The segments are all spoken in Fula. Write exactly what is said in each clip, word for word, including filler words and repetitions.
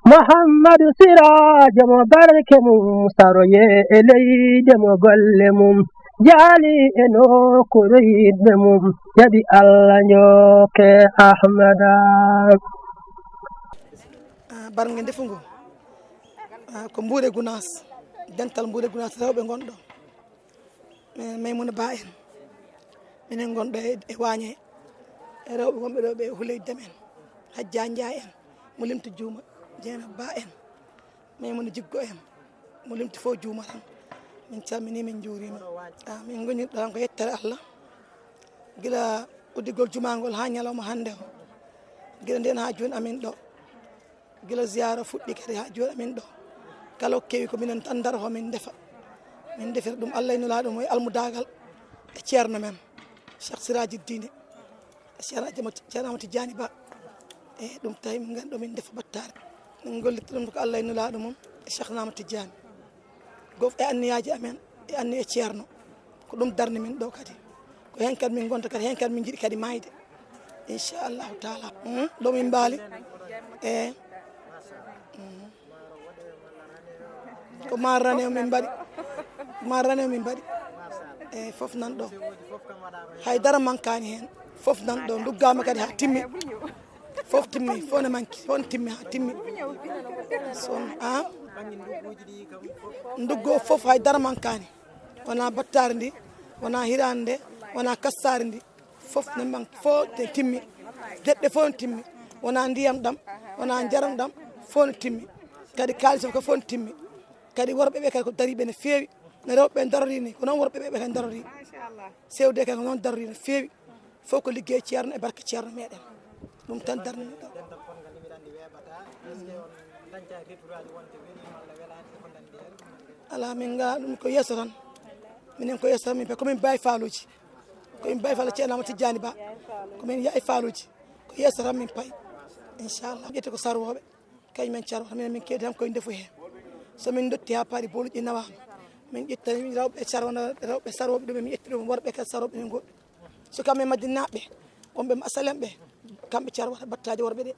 Muhammadu Siraajo mo barke mum, saroye e leyde mo golle mum, jaali e nokkuure yiɗɓe mum, jaɓi Allah njokke Ahmada. Ah, barnge ndefu ngu. Ah, ko Mbuure Gunaas, dental Mbuure Gunaas rewɓe ngonɗo. Min Maymuna Ba en, minen ngonɗo e, e Waañe, e rewɓe wonɓe ɗo ɓe Huley Dem en, Hajja Njaay en, mo limti Juuma, Jeynaba Ba en, Maymuna Jiggo en, mo limti fof juuma tan. Min calminii, min njuuriima. Ah, min ngonirɗo tan ko yettere Allah. Gila uddigol jumaa ngol haa ñalawma hannde o. Gila ndeen haa jooni amin ɗo. Gila ziyaara fuɗɗi kadi haa jooni amin ɗo. Kala ko kewi ko minen tan ndaro ko min ndefa. Min ndefira ɗum Allah e Nulaaɗo mum e almudaagal e ceerno men, Cheikh Siraji Diine, e Ceerno Adama, Ceerno Amadou Tidiane Ba. E ɗum tawi min ngari ɗo min ndefa battaare. Min ngollirta ɗum ko Allah e Nulaaɗo mum e Cheikh Amadou Tidiane. Goof e anniyaaji amen, e anniya ceerno. Ko ɗum darni min ɗo kadi. Ko heen kadi min ngonta kadi, heen kadi min njiɗi kadi maayde. Inchallahu taala. Mhm. Ɗo min mbaali. E. Mhm. Ko ma rane o min mbaɗi. Ko ma rane o min mbaɗi. E, fof nan ɗo. Hay dara mankaani heen. Fof nan ɗo. Nduggaama kadi haa timmi. Fof timmi. Fof ne manki. Fof ne timmi haa timmi. Son, a? Nduggu o fof hay dara mankaani. Wonaa battaari ndi, wonaa hiraande nde, wonaa kastaari ndi. Fof ne manki, fof ne timmi. Deɗɗe fof ne timmi. Wonaa ndiyam ɗam, wonaa njaram ɗam, fof ne timmi. Kadi kaalis o ko fof ne timmi. Kadi worɓe ɓe kadi ko dariiɓe ne feewi. No rewɓe ɓe darori ni, ko noon worɓe ɓe kadi darori. Sewde kadi ko noon darori no feewi. Fof ko liggey ceerno e barke ceerno meɗen. Ɗum tan darni min ɗo. Alaa, min ngalaa ɗum ko yeeso tan. Minen ko yeeso tan min pe, ko min Baay Faaluuji. Ko min Baay Faalu Ceerno Amadou Tidiani Ba. Ko min Yaay Faaluuji. Ko yeeso tan min payi. Inchallah. Ƴetti ko sarwooɓe. Kañ min carwata, minen min keedi tan koye ndefu he. So min dotti haa paari boluji nawaama, min ƴettani rewɓe carwana, rewɓe sarwooɓe ɗum, min ƴetti ɗum, worɓe kadi sarwooɓe min goɗɗum. Sukaaɓe Madinaaɓe, wonɓe Masalan ɓe, kamɓe carwata battaaji worɓe ɗe.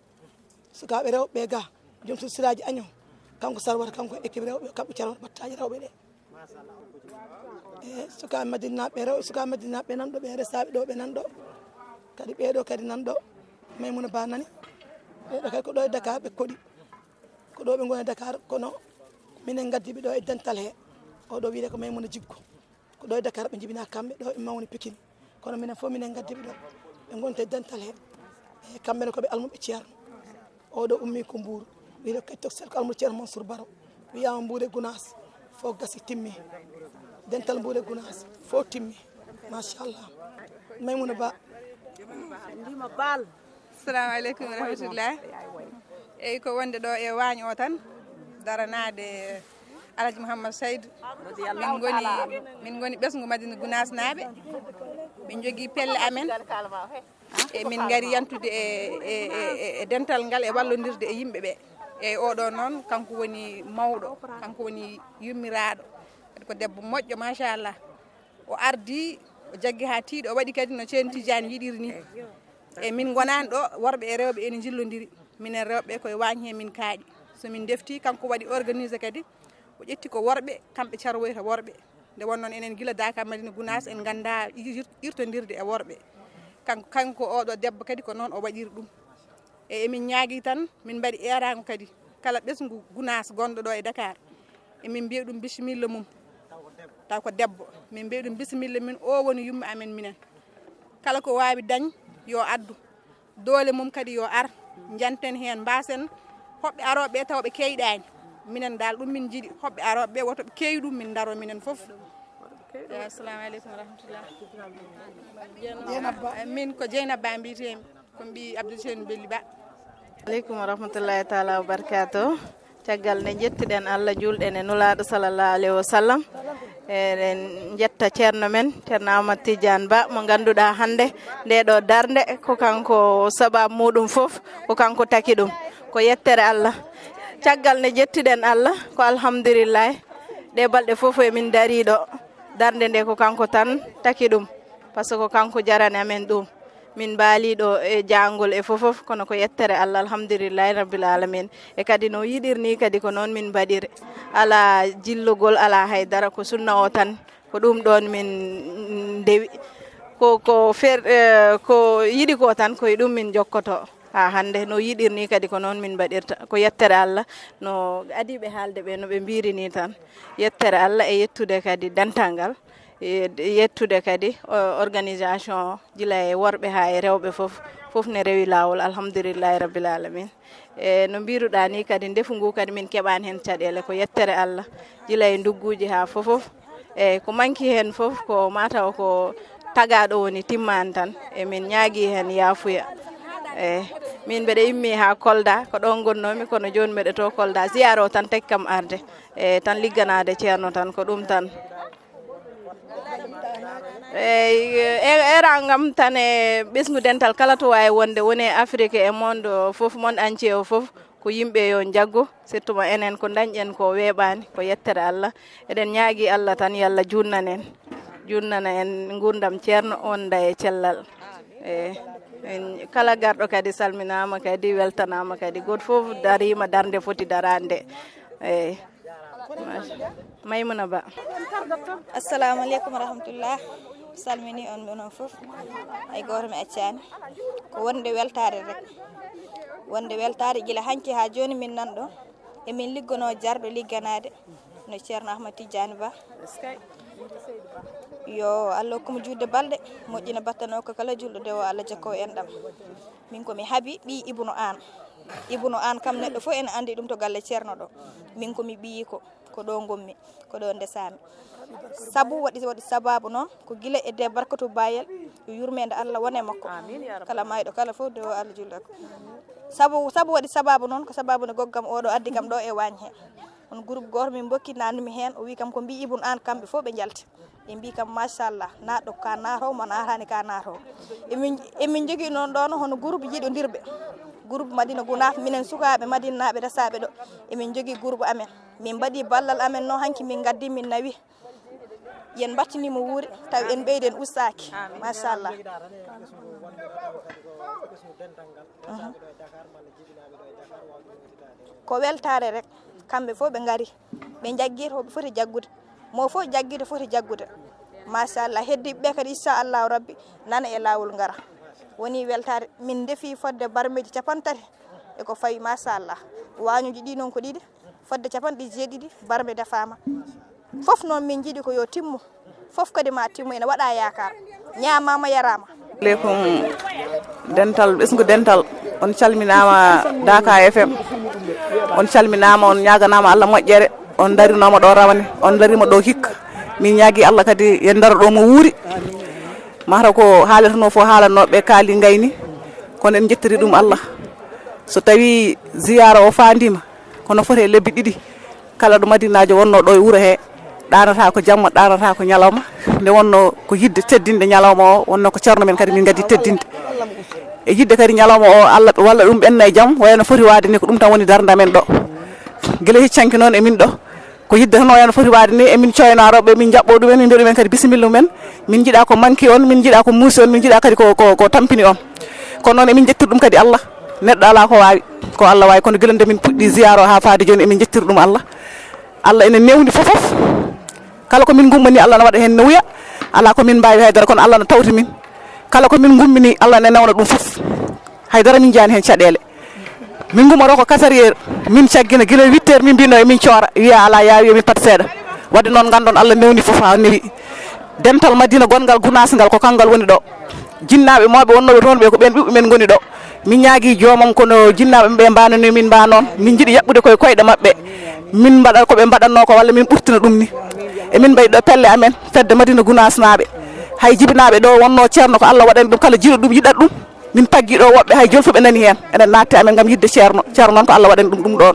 Sukaaɓe rewɓe ga, joom suudu siraaji año, kanko sarwata, kanko e équipe rewɓe, kamɓe carwata battaaji rewɓe ɗe. E sukaaɓe Madinaaɓe, rew-, sukaaɓe Madinaaɓe nan ɗo, ɓe resaaɓe ɗo, ɓe nan ɗo. Kadi ɓeeɗo kadi nan ɗo, Maymuna Ba nani. Ɓeeɗo kadi ko ɗo e Dakar ɓe koɗi. Ko ɗo ɓe ngoni e Dakar, kono minen ngaddi ɓe ɗo e dental he. Oɗo wiyete ko Maymuna Jiggo. Ko ɗo e Dakar ɓe njibinaa kamɓe, ɗo e mawni Pikine. Kono minen fof minen ngaddi ɓe ɗo. Ɓe ngonta e dental he. E kamɓe ne ko ɓe almuɓe ceerno. Oɗo ummi ko Mbuur, wiyete Kacce Tokosel ko almuudo Ceerno Mansour Baro. Wiyaama Mbuur e Gunaas, fof gasi timmi. Dental Mbuur e Gunaas, fof timmi. Machallah. Maymuna Ba. Ndima Baal. Assalamu aleykum wa rahmatullah. Eyyi, ko wonde ɗo e waañ o tan, daranaade Alhaji Mouhammad Saydou. Min ngoni, min ngoni ɓesngu Madina Gunaas naaɓe. Min njogii pelle amen. E min ngari yantude e, e, e, e dental ngal e wallondirde e yimɓe ɓe. E oɗo noon, kanko woni mawɗo, kanko woni yummiraaɗo. Kadi ko debbo moƴƴo, machallah. O ardi, o jaggi haa tiiɗi, o waɗi kadi no Ceerno Tidiane yiɗiri ni. E min ngonaani ɗo, worɓe e rewɓe ene njillondiri. Minen rewɓe koye waañ he min kaaɗi. So min ndefti, kanko waɗi organisé kadi. O ƴetti ko worɓe, kamɓe carwoyta worɓe. Nde wonnoo enen gila Dakar Madina Gunaas, en nganndaa ir-, irtondirde e worɓe. Kanko, kanko oɗo debbo kadi ko noon o waɗiri ɗum. E emin ñaagii tan, min mbaɗi eeraango kadi. Kala ɓesngu Gunaas gonɗo ɗo e Dakar, emin mbiya ɗum bisimilla mum. Taw ko debbo. Min mbiya ɗum bisimilla min, o woni yumma amen minen. Kala ko waawi dañ, yo addu. Doole mum kadi yo ar, njanten heen, mbaasen hoɓɓe arooɓe ɓe taw ɓe keeyɗaani. Minen dal ɗum min njiɗi, hoɓɓe arooɓe ɓe woto ɓe keeyu ɗum, min ndaro minen fof. Eyi, assalamu aleykum wa rahmatullah. Jeynaba Ba. Eh, min ko Jeynaba Ba mbiyetee-mi, ko mbiy Abdou Seyni Belli Ba. Aleykum wa rahmatullahi taala wa barakatuh. Caggal nde njettuɗen Allah, juulɗen e Nulaaɗo sallallahu alayhi wa sallam, eɗen njetta ceerno men, Ceerno Amadou Tidiane Ba, mo ngannduɗaa hannde nde ɗo darnde, ko kanko sababu muɗum fof, ko kanko taki ɗum. Ko yettere Allah. Caggal nde njettuɗen Allah, ko alhamdulillahi. Ɗe balɗe fof emin darii ɗo. Darnde nde ko kanko tan taki ɗum. Par ce que ko kanko jarani amen ɗum. Min mbaali ɗo e jaangol e fofof, kono ko yettere Allah, alhamdulillahi rabbil alamin. E kadi no yiɗir ni kadi ko noon min mbaɗiri. Alaa jillogol, alaa haydara, ko sunna o tan, ko ɗum ɗoon min ndewi. Ko, ko fer-, eh, ko yiɗi ko tan, ko e ɗum min jokkoto. Haa hannde, no yiɗir ni kadi ko noon min mbaɗirta. Ko yettere Allah, no adiiɓe haalde ɓe, no ɓe mbiri ni tan. Yettere Allah e yettude kadi dental ngal, e yettude kadi, o, organisation o, gila e worɓe haa e rewɓe fof, fof ne rewi laawol, alhamdulillahi rabbil alamin. E no mbiruɗaa ni kadi, ndefu ngu kadi min keɓaani heen caɗeele, ko yettere Allah, gila e ndugguuji haa fofof. Eeyi, ko manki heen fof, ko mataw ko tagaaɗo woni timmaani tan. E min ñaagii heen yaafuya. Eeyi, min mbeɗa immi haa Kolda, ko ɗoon ngonnoomi, kono jooni mbeɗa to Kolda. Ziyaara o tan tagi kam arde. Eeyi, tan ligganaade Ceerno tan, ko ɗum tan. Eeyi, e, erangam tan e ɓesngu dental kala to waawi wonde, woni e Afrique e monde o fof, monde entier o fof. Ko yimɓe yo njaggu, surtout ma enen ko dañƴen ko weeɓaani, ko yettere Allah. Eɗen ñaagii Allah tan, yo Allah juutnan en, juutnana en nguurndam Ceerno, wonda e cellal. E, en, kala garɗo kadi salminaama kadi, weltanaama kadi. Gooto fof dariima darnde foti daraade nde. E, Maymuna Ba. Assalamu aleykum wa rahmatullah. Salmini on, onon fof. Hay gooto mi accaani. Ko wonde weltaare rek. Wonde weltaare gila hanki haa jooni min nan ɗo. Emin liggonoo jarɗo ligganaade no Ceerno Ahmad Tijjaani Ba. Yo Allah hokku mo juutde balɗe, moƴƴina battane o ko kala julɗo dewo Allah jokko en ɗam. Min ko mi habi ɓii Ibnu Aan. Ibnu Aan kam neɗɗo fof ene anndi ɗum to galle Ceerno ɗo. Min ko mi ɓiyiiko, ko ɗo ngonmi, ko ɗo ndesaami. Sabu waɗi, waɗi sababu noon ko gila e de barkatu bayel, yo yurmeende Allah won e makko. Kala mayɗo kala fof dewo Allah julɗo ko. Sabu, sabu waɗi sababu noon ko sababu nde goggam oɗo addi kam ɗo e waañ he. On groupe gooto min mbokki nanumi heen, o wi kam ko mbi Ibnu Aan kamɓe fof ɓe njalti. Ɓe mbi kam machallah, naatɗo ka naato, mo naataani ka naato. Emin, emin njogii noon ɗoon hono groupe jiɗondirɓe. Groupe Madina Gunaaf, minen sukaaɓe Madinanaaɓe resaaɓe ɗo. Emin njogii groupe amen. Min mbaɗi ballal amen no hanki min ngaddi min nawi. Yen mbattini mo wuuri, tawi en ɓeydi en ustaaki. Machallah. Ko weltaare rek, kamɓe fof ɓe ngari, ɓe njaggi to ɓe foti jaggude, mo fof jaggi to foti jaggude. Machallah, heddiiɓe ɓe kadi, inchallahu rabbi, nana e laawol ngara. Woni weltaare, min ndefi fodde barmeeji capanɗe tati e ko fawi, machallah. Waañuuji ɗi noon ko ɗiɗi, fodde capanɗe jeeɗiɗi barme defaama. Fof noon min njiɗi ko yo timmu, fof kadi ma timmu, ene waɗa yaakaar. Ñaamaama, yaraama. Aleykum dental, ɓesngu dental, on calminaama Daaka F M. On calminaama, on ñaaganaama Allah moƴƴere. On darinooma ɗo rawane, on darima ɗo hikka. Min ñaagi Allah kadi yen daro ɗo mo wuuri. Mata ko haaletenoo fof haalanooɓe kaali ngayni, kono en njettiri ɗum Allah. So tawi ziyaara o faandiima, kono foti e lebbi ɗiɗi, kala ɗo Madinaajo wonnoo ɗo e wuro he, ɗaanata ko jamma, ɗaanata ko ñalawma. Nde wonnoo ko yidde teddinde ñalawma o, wonnoo ko Ceerno men kadi min ngaddi teddinde. E yidde kadi ñalawma o, Allah walla ɗum ɓenna e jam, wayno foti waade ni, ko ɗum tan woni darnde amen ɗo. Gila heccanki noon e min ɗo, ko yidde tan wayno foti waade ni, emin coyna rewɓe, min njaɓɓo ɗumen, min mbiya ɗumen kadi bisimilla mumen. Min njiɗa ko manki on, min njiɗa ko muusi on, min njiɗa kadi ko, ko, ko tampini on. Kono noon emin jettiri ɗum kadi Allah. Neɗɗo alaa ko waawi, ko Allah waawi. Kono gila nde min puɗɗi ziyaara o haa faade jooni, emin jettiri ɗum Allah. Allah ene newni fofof. Kala ko min ngummani, Allah ne waɗa heen newuya. Alaa ko min mbaawi haydara, kono Allah ne tawti min. Kala ko min ngummini, Allah ne newna ɗum fof. Haydara min njiyaani heen caɗeele. Min ngummoto ko quatre heures, min caggina gila huit heures, min mbino emin coora, wiya alaa, yaa wiya min pat seeɗa. Wadde noon nganndon Allah newni fof haa newi. Dental Madina gonngal Gunaas ngal ko kanngal woni ɗo. Jinnaaɓe mawɓe wonnooɓe toon ɓe ko ɓeen ɓiɓɓe men ngoni ɗo. Min ñaagii joomam kono jinnaaɓe ɓe mbaanani min mbaa noon. Min njiɗi yaɓɓude koye koyɗe maɓɓe. Min mbaɗa ko ɓe mbaɗatnoo ko walla min ɓurtina ɗum ni. Emin mbaɗi ɗo pelle amen, fedde Madina Gunaasnaaɓe. Hay jibinaaɓe ɗo wonnoo Ceerno ko Allah waɗani ɗum, kala jiɗo ɗum yiɗat ɗum. Min paggi ɗo woɓɓe hay jolfuɓe nani heen. Eɗen naatti amen ngam yiɗde Ceerno. Ceerno noon ko Allah waɗani ɗum ɗum ɗoon.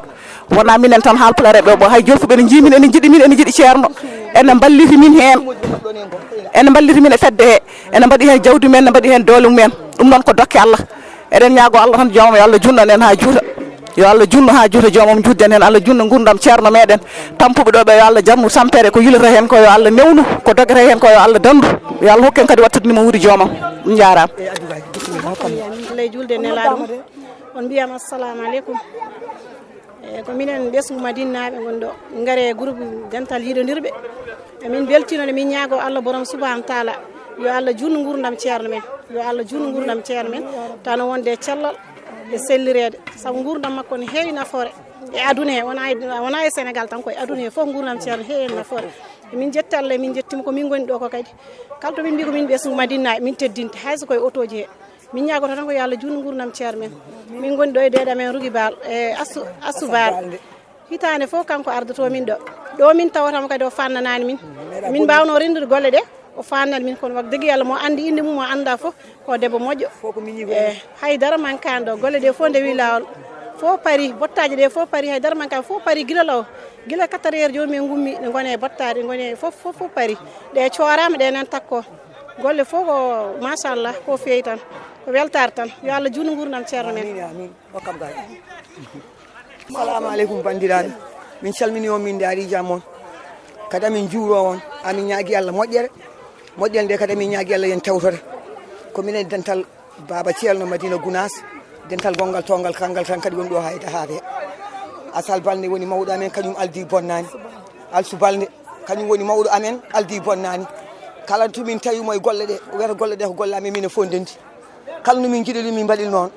Wonaa minen tan haalpulareeɓe o, hay jolfuɓe ene njii min, ene njiɗi min, ene njiɗi Ceerno. Ene mballiti min heen. Ene mballiti min e fedde he. Ene mbaɗi heen jawdi men, ene mbaɗi heen doole mumen. Ɗum noon ko dokke Allah. Eɗen ñaago Allah tan joomam yo Allah junnan en haa juuta. Yo Allah junnu haa juuta joomam, judden heen. Allah junnu ngurndam ceerno meɗen. Tampuɓe ɗo ɓe, yo Allah jammu tampere, ko yilata heen ko yo Allah newnu, ko dogata heen ko yo Allah dandu. Yo Allah hokken kadi wattude nimo wuuri joomam. Njaaraama. Ley julde nelaaɗo mum, on mbiyam assalamu aleykum. E ko minen ɓesngu Madinaaɓe ngon ɗo, ngare e groupe dental yiɗondirɓe. Emin mbeltino, emin ñaago Allah borom subhanahu wa taala, yo Allah junnu ngurndam ceerno men. Yo Allah junnu ngurndam ceerno men, tano wonde e cellal e sellireede, sabu ngurndam makko ne heewi nafoore e aduna he, wona e, wona e Sénégal tan, ko e aduna he fof ngurndam ceerno heewi nafoore. Emin jetti Allah, emin jettimo ko min ngoni ɗo ko kadi. Kala to min mbi ko min ɓesngu Madinaaɓe, min teddinte, hay so koye otoji he. Min ñaagoto tan ko yo Allah junnu ngurndam ceerno men. Min ngoni ɗo e deeɗa men Rugi Baal, e Assu, Assu Baal. Hitaande fof kanko ardoto min ɗo. Ɗo min tawatamo kadi o fannanani min. Min mbawno rendude golle ɗe, o fannani min, kono wax dëgg Yàlla mo andi inde mum, o anda fof, ko debbo moƴƴo. E haydara mankani ɗo, golle ɗe fof ndewi lawol. Fof pari, bottaji ɗe fof pari, haydara mankani, fof pari gila law. Gila quatre heures jooni min ngummi, ɗe ngone e bottaji, ɗe ngone fof, fof, fof pari. Ɗe coorama, ɗe nan takko. Golle fof ko machallah, ko feewi tan. Ko weltare tan. Yo Allah junnu ngurndam ceerno men. Salamu aleykum banndiraaɓe, min calmini on, min ndaari jam on. Kadi amin juuro on, amin ñaagi Allah moƴƴere. Moƴƴere nde kadi amin ñaagi Allah yen tawtore. Ko minen dental Baaba Ceerno Madina Gunaas, dental gonngal towngal, kangal tan kadi woni ɗo, hay dahaade. Asal Balde woni mawɗo amen, kañum aldi bonnaani. Alsu Balde, kañum woni mawɗo amen, aldi bonnaani. Kala to min tawi mo e golle ɗe, o wiyata golle ɗe ko golle amen, minen fof ndenndi. Kala no min njiɗiri, min mbaɗiri noon.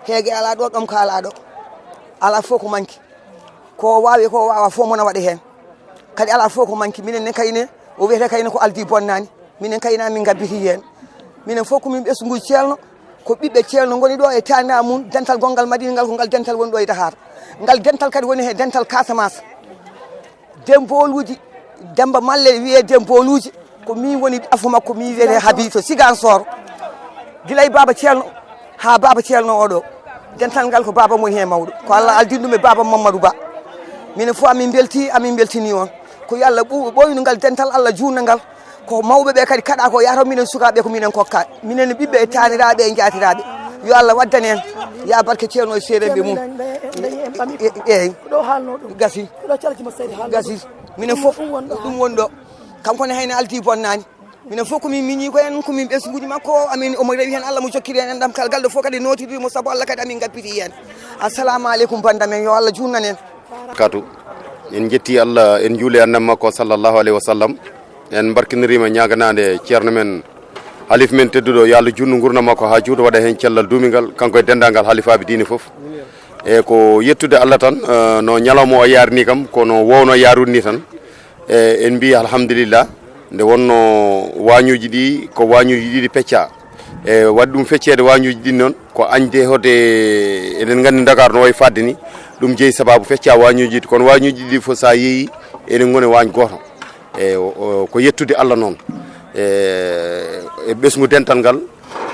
Heege alaa ɗo, ɗomka alaa ɗo. Alaa fof ko manki. Ko waawi, ko waawa fof mona waɗa heen. Kadi alaa fof ko manki. Minen ne kayne, o wiyata kayne ko aldi bonnaani. Minen kayna min ngabbiti heen. Minen fof ko min ɓesnguji ceerno, ko ɓiɓɓe ceerno ngoni ɗo e taanaa mum. Dental gonngal Madina ngal, ko ngal dental woni ɗo e Dakar. Ngal dental kadi woni he dental Casamance. Dembooluuji, Demmba Malle wiyee Dembooluuji, ko min woni afo makko, min wiyetee Habi to Sigansor. Gila e Baaba Ceerno haa Baaba Ceerno oɗo. Dental ngal ko baaba woni heen mawɗo. Ko Allah aldini ɗum e Baaba Mamadou Ba. Minen fof amin mbelti, amin mbeltini on. Ko yo Allah ɓu-, ɓooynu ngal dental, Allah juutna ngal. Ko mawɓe ɓe kadi kaɗa ko yahata, minen sukaaɓe ko minen kokka. Minen ɓiɓɓe e taaniraaɓe e njaatiraaɓe. Yo Allah waddan en. Ya barke Ceerno e seerenɓe mum. Eeyi. Gasi. Gasi. Minen fof ɗum woni ɗo. Kanko ne hayno aldi bonnaani. Minen fof ko min miñi ko en, ko min ɓesnguji makko, amin omo rewi heen Allah mo jokkiri en enɗam kala galɗo fof kadi nootiri mo, sabu Allah kadi amin ngappiti heen. Assalamu aleykum bannda men, yo Allah juutnan en. Katu, en njetti Allah, en njuuli annabi makko sallallahu aleyhi wa sallam. En mbarkiniriima ñaaganaade ceerno men, halif men tedduɗo, yo Allah juutnu ngurna makko haa juuta, waɗa heen cellal duumingal, kanko e denndaangal halifaaɓe diine fof. E ko yettude Allah tan, eh, no ñalawma o yaari ni kam, ko no wowno yaarude ni tan. E en mbi alhamdulillah, nde wonno waañuuji ɗi ko waañuuji ɗiɗi pecca. E waɗi ɗum fecceede waañuuji ɗin noon, ko añde hode, eɗen nganndi Dakar no wayi fadde ni, ɗum jeyi sababu fecca waañuuji ɗi, kono waañuuji ɗi fof so a yeeyi, eɗen ngoni waañ gooto. E o, o, ko yettude Allah noon. E, e ɓesngu dental ngal,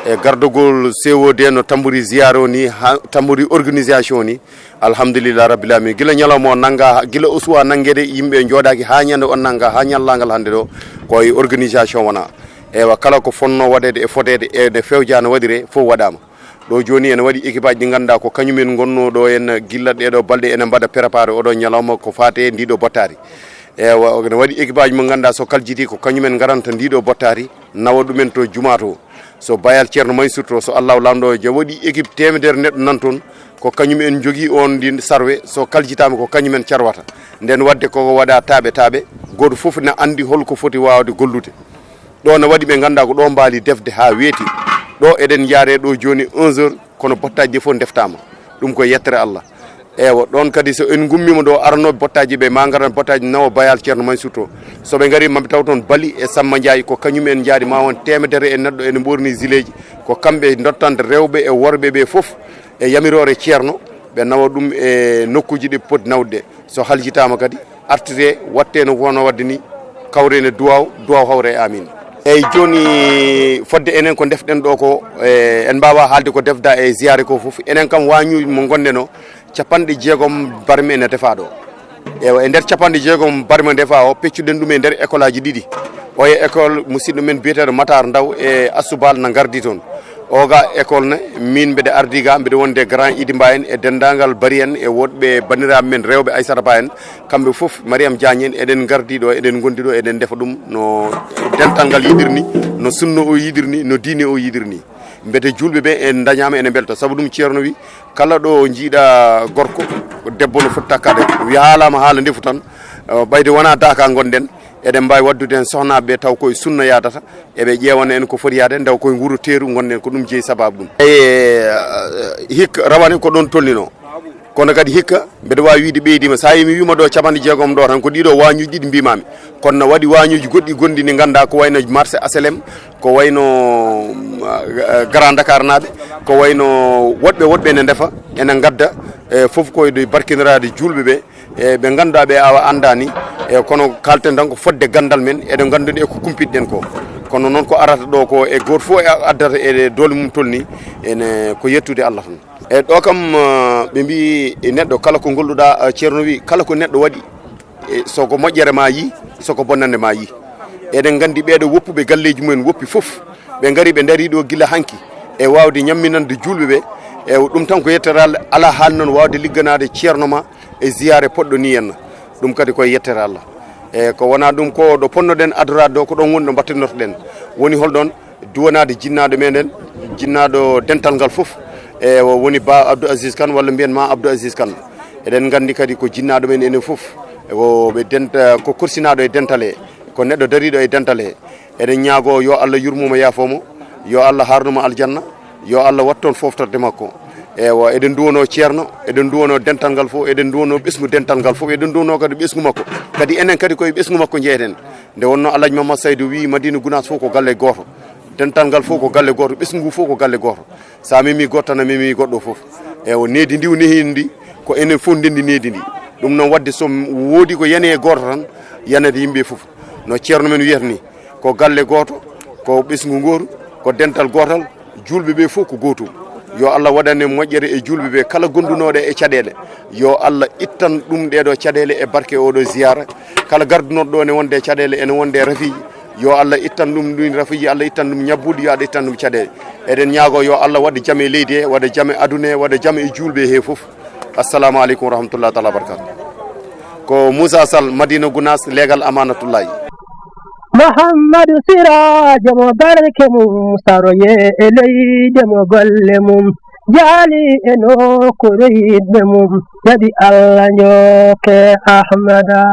e gardagol C O D no tambori ziyaara o ni, ha tambori organisation o ni, alhamdulillah rabbil alamin. Gila ñalawma o nannga, gila o suwa nanngeede, yimɓe njooɗaaki haa ñande on nannga, haa ñallaagal hannde ɗo, ko e organisation wona. Ewa, kala ko fonnoo waɗeede e fodeede e nde fewja no waɗiree, fof waɗaama. Ɗo jooni ene waɗi équipage ɗi ngannduɗaa ko kañum en ngonnoo ɗo en gilla ɗeeɗo balɗe, ene mbaɗa préparé oɗo ñalawma ko faati e ndiɗo bottaari. Ewa, ene waɗi équipage mo ngannduɗaa so kaljiti ko kañum en ngaranta ndiɗo bottaari, nawa ɗumen to jumaa to. So Bayal Ceerno Mansour to, so Allahu Laamɗo ja waɗi équipe teemedere neɗɗo nan toon, ko kañum en njogii on ndin sarwe, so kaljitaama ko kañum en carwata. Nden waɗde koko waɗa taaɓe taaɓe, gooto fof na anndi hol ko foti waawde gollude. Ɗo na waɗi ɓe ngannduɗaa ko ɗo mbaali defde haa weeti. Ɗo eɗen yaare ɗo jooni onze heures, kono bottaaji ɗi fof ndeftaama. Ɗum ko yettere Allah. Ewa, ɗon kadi so en ngummiima ɗo, aranooɓe bottaaji ɓe ma ngaran bottaaji nawa Bayal Ceerno Mansour to. So ɓe ngarii, maɓe taw toon Bali e Samma Njaay, ko kañum en njaari ma won teemedere e neɗɗo ene ɓorni zileeji. Ko kamɓe dottanta rewɓe e worɓe ɓe fof e yamiroore Ceerno, ɓe nawa ɗum e nokkuuji ɗi poti nawde. So haljitaama kadi, artire, watte no wonno waɗde ni, kawre ne duwaw, duwaw hawre e amin. Eyi, jooni fodde enen ko ndefɗen ɗo ko, e, en mbaawa haalde ko defda e ziyaare ko fof. Enen kam waañuuji mo ngonɗen o, capanɗe jeegom barmi ene defa ɗo. Ewa, e nder capanɗe jeegom barmi defa o, peccuɗen ɗum e nder école aji ɗiɗi. Oya école musidɗo men biyeteeɗo Matar Ndaw e Assou Bal na ngardi toon. Oga école ne, min mbeɗa ardi ga, mbeɗa wonde grand Idi Mba en e denndaangal Bari en e woɗɓe banndiraaɓe men rewɓe Aissata Ba en, kamɓe fof, Mariam Diagne en, eɗen ngardi ɗo, eɗen ngondi ɗo, eɗen ndefa ɗum no dental ngal yiɗiri ni, no sunna o yiɗiri ni, no diine o yiɗiri ni. Mbete juulɓe ɓe en ndañaama ene mbelta, sabu ɗum Ceerno wi, kala ɗo njiiɗa gorko, debbo no foti takkaade. Wi haalaama haala ndefu tan, eh, ɓayde wonaa daaka ngonɗen, eɗen mbaawi waɗdude heen sohnaaɓe ɓe taw koye sunna yaadata, eɓe ƴeewana en ko foti yaade, ndew koye nguru teeru ngonɗen, ko ɗum jeyi sababu ɗum. E, eh, hikka rawane ko ɗoon tolnino. Kono kadi hikka, mbeɗa waawi wiyde ɓeydiima. So a yii mi wiima ɗo capanɗe jeegom ɗo tan, ko ɗiɗo waañuuji ɗiɗi mbiimaami. Kono no waɗi waañuuji goɗɗi gonɗi ɗi nganndaa ko wayno marché H L M, ko wayno, mm, eh, Grand Dakar naaɓe, ko wayno woɗɓe woɗɓe ene ndefa, ene ngadda, eh, fof ko e barkiniraade juulɓe ɓe, e ɓe ngannduɗaa ɓe awa anndaani, e kono kaalten tan ko fodde ganndal men, eɗen nganndude e ko kumpiɗen ko. Kono noon ko arata ɗo ko e gooto fof e addata e doole mum tolni, ene ko yettude Allah tan. E ɗo kam, eh, ɓe mbi e neɗɗo kala ko golluɗa, eh, Ceerno wi, kala ko neɗɗo waɗi, e soko moƴƴere ma yi, soko bonnande ma yi. Eɗen nganndi ɓeeɗo woppuɓe galleeji mumen woppi fof, ɓe ngari ɓe ndarii ɗo gila hanki e waawde ñamminande juulɓe ɓe. E ɗum tan ko yettere Allah, alaa haali noon waawde ligganaade Ceerno ma e ziyaare poɗɗo ni henna. Ɗum kadi koye yettere Allah. E ko wonaa ɗum ko ɗo ponnoɗen adoraade ɗo, ko ɗon woni ɗo mbattinnortoɗen. Woni holɗon? Duwanaade jinnaaɗo meɗen, jinnaaɗo dental ngal fof, e o woni Ba Abdou Aziz Kane, walla mbiyen ma Abdou Aziz Kane. Eɗen nganndi kadi ko jinnaaɗo men enen fof, e o ɓe denta, ko korsinaaɗo e dental he, ko neɗɗo dariiɗo e dental he. Eɗen ñaagoo yo Allah yurmo mo, yaafo mo, yo Allah haarnu mo aljanna, yo Allah wattu toon foftorde makko. Ewa, eɗen nduwanoo Ceerno, eɗen nduwanoo dental ngal fof, eɗen nduwanoo ɓesngu dental ngal fof, eɗen nduwanoo kadi ɓesngu makko. Kadi enen kadi koye ɓesngu makko njeyeten. Nde wonnoo Alhaji Mamad Saydu wii Madina Gunaas fof ko galle gooto. Dental ngal fof ko galle gooto, ɓesngu ngu fof ko galle gooto. So a memii gooto tan, a memii goɗɗo fof. Ewa, needi ndi o nehi ndi, ko enen fof ndenndi needi ndi. Ɗum noon waɗde so woodi ko yani e gooto tan, yanata yimɓe fof. No Ceerno men wiyata ni, ko galle gooto, ko ɓesngu gooto, ko dental gootal, juulɓe ɓe fof ko gootum. Yo Allah waɗan en moƴƴere e juulɓe ɓe kala gondunooɗo e caɗeele. Yo Allah ittan ɗum ɗeeɗo caɗeele e barke oɗo ziyaara. Kala gardunooɗo ɗo ene wonde e caɗeele, ene wonde e rafiiji. Yo Allah ittan ɗum ɗum rafiiji, Allah ittan ɗum ñabbuuɗi, yo Allah ittan ɗum caɗeele. Eɗen ñaagoo yo Allah waɗ jam e leydi he, waɗa jam e aduna he, waɗa jam e juulɓe he fof. Assalamu aleykum wa rahmatullahi taala wa barakatuh. Ko Moussa Sall, Madina Gounass, leegal Amanatullahi. Muhammadu Siraajo mo barke mum, saroye e leyde mo golle mum, jaali e nokkuure yiɗɓe mum, jaɓi Allah njooke Ahmada.